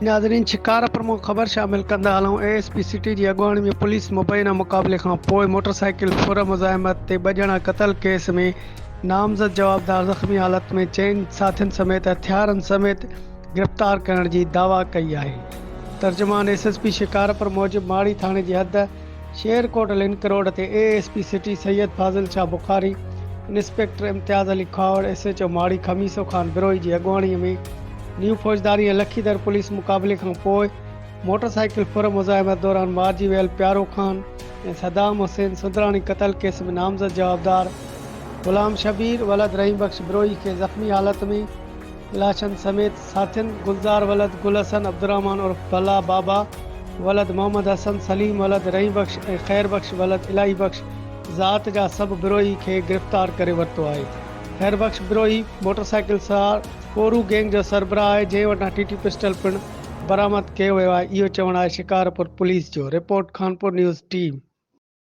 ناظرين شڪارپور مان خبر شامل ڪندا هلون اي ايس پي سٽي جي اڳواڻي ۾ پوليس مبينا مقابلي کان پوء موٽر سائيڪل ڦر مزاحمت تي ٻه ڄڻا قتل ڪيس ۾ نامزد جوابدار زخمي حالت ۾ چئن ساٿين سميت هٿيارن سميت گرفتار ڪرڻ جي دعويٰ ڪئي آهي ترجمان ايس ايس پي شڪارپور موجب ماڙي ٿاڻي جي حد شيرڪوٽ لنڪ روڊ تي A S P city Syed Fazil Shah Bukhari, inspector Imtiaz Ali Khahawar, S H O Mari Khamiso Khan Brohi جي اڳواڻي ۾ نيو فوجداري ۽ لکي در پوليس مقابلي کان پوء موٽر سائيڪل ڦر مزاحمت دوران مارجي ويل پيارو خان ۽ صدام حسين سندراڻي قتل ڪيس ۾ نامزد جوابدار غلام شبير ولد رحيم بخش بروهي کي زخمي حالت ۾ لاشن سميت ساٿين گلزار ولد گل حسن، عبدالرحمان عرف بلا بابا ولد محمد حسن، سليم ولد رحيم بخش ۽ خير بخش ولد الاهي بخش ذات جا سڀ بروهي کي گرفتار ڪري ورتو آهي. خير بخش بروهي موٽر سائيڪل سوار ڪورو گينگ جو سربراهه آهي جنهن وٽان ٽي ٽي پسٽل پڻ برآمد ڪيو ويو آهي اهو چوڻ آهي شڪارپور پوليس جو، رپورٽ خانپور نيوز ٽيم.